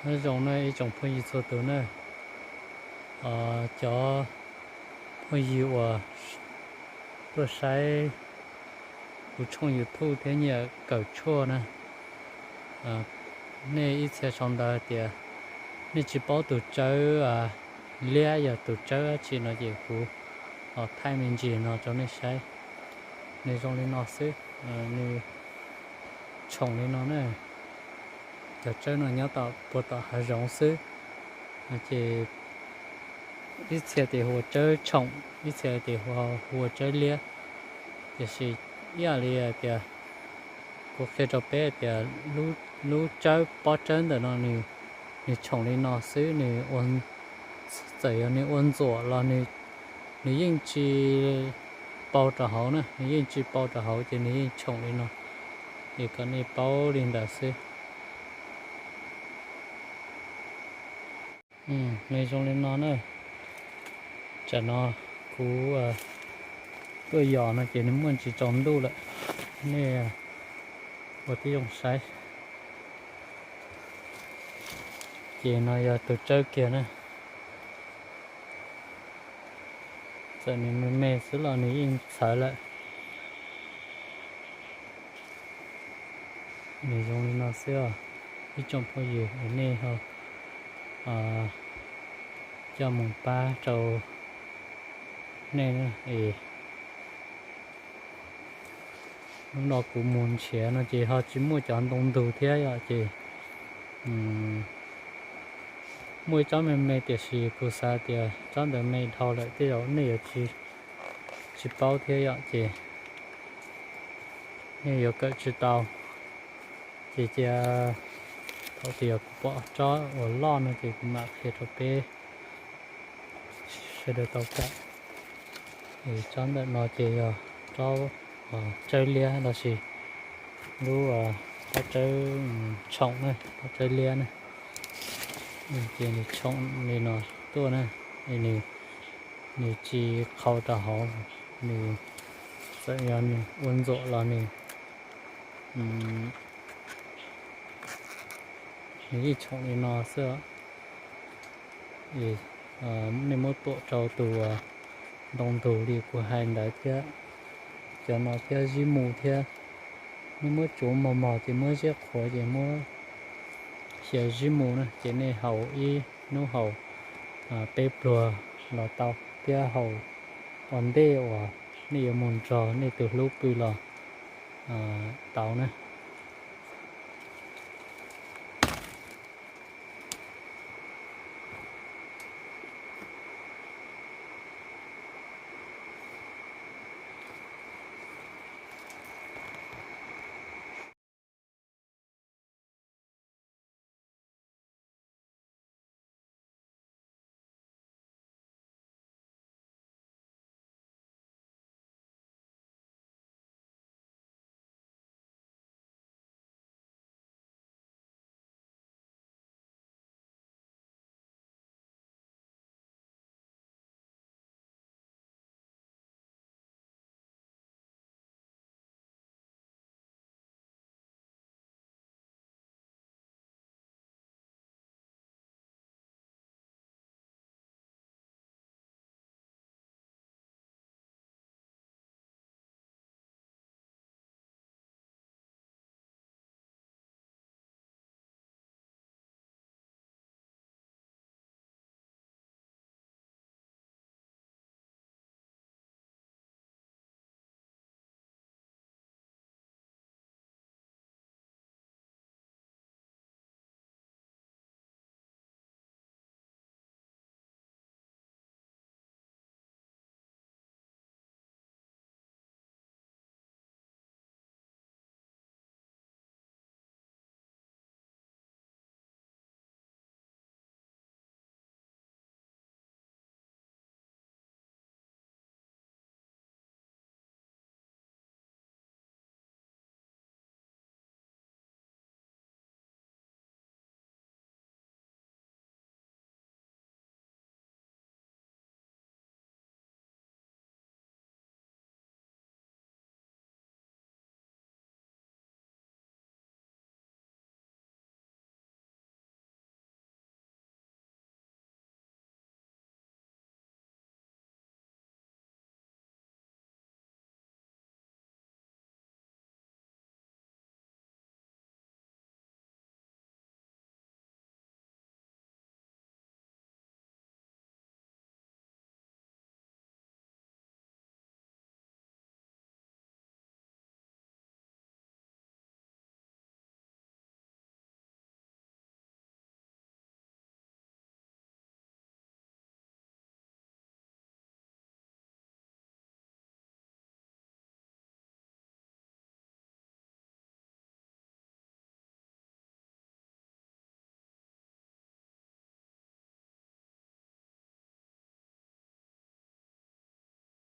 Nyob zoo na ib tsoom phooj ywg txhua tus na, cov phooj ywg uas tuaj saib kuv tshooj YouTube thiab nyiam kawm tshuaj na, nej ib txhia sau ntawv tias nej tsis paub tus tsawb liab yog tus tsawb dab tsi no ces kuv thaij me ntsis no rau nej saib. Nws zoo li no xwb, nws tshoom li no na. Cov tsawb no nyob tom puag tom hav zoov xwb, ces ib txhia tias hu ua tsawb tshoom, ib txhia tias hu ua tsawb liab. Tiam sis ib yam li tias kuv qhia rau peb tias lub tsawb pob tsawb ntawm no nws tshoom li no xwb, nws txawm yog nws ua ntxuam los nws yeej tsis pau rau hauv na, nws yeej tsis pau rau hauv ces nws yeej tshoom li no, es kom nej paub li ntawd xwb. Nws zoo li no na. Tsam no kuv tuaj yos no ces nws muaj ntsis tsaus ntuj lawm, nej ua tib zoo saib. Ces no yog tus tsawb kiag na. Txawm nws me me xwb los nws yeej txhawv lawm. Nws zoo li no xwb os ib tsoom phooj ywg, nej ho coj mus pab rau nej na. Es hnub no kuv mus nrhiav no ces ho tsis muaj cov ntoo ntug thiab yom, ces muaj ib tsob me me tiam sis kuv xav tias tsob ntawd me dhau lawm tej zaum nej yuav tsis paub thiab yom, ces nej yuav kawm tsis tau. Ces cia thaum twg yog kuv pom tsob uas loj no ces kuv mam qhia rau peb sawv daws tau kawm. Tsob ntawm no ces yog tsob tsawb liab los sis lub pob tsawb tshoom na, pob tsawb liab na. Ces nws tshoom li no tuaj na, nws tsis qhau rau hauv, nws txawm yog nws ua ntxuam los nws nws yeej tshoom li no xwb. Nej muab tuam rau tus ntoo ntug li kuv hais ntawd thiab, cov no thiab zib mu thiab. Nej muab tsuav mos mos ces muab ziab qhuav ces muab xyaw zib mu na, ces nej haus ib hnub haus peb pluag los tau, thiab haus ua ntej uas nej yuav mus nrog nej tus hlub pw los tau na.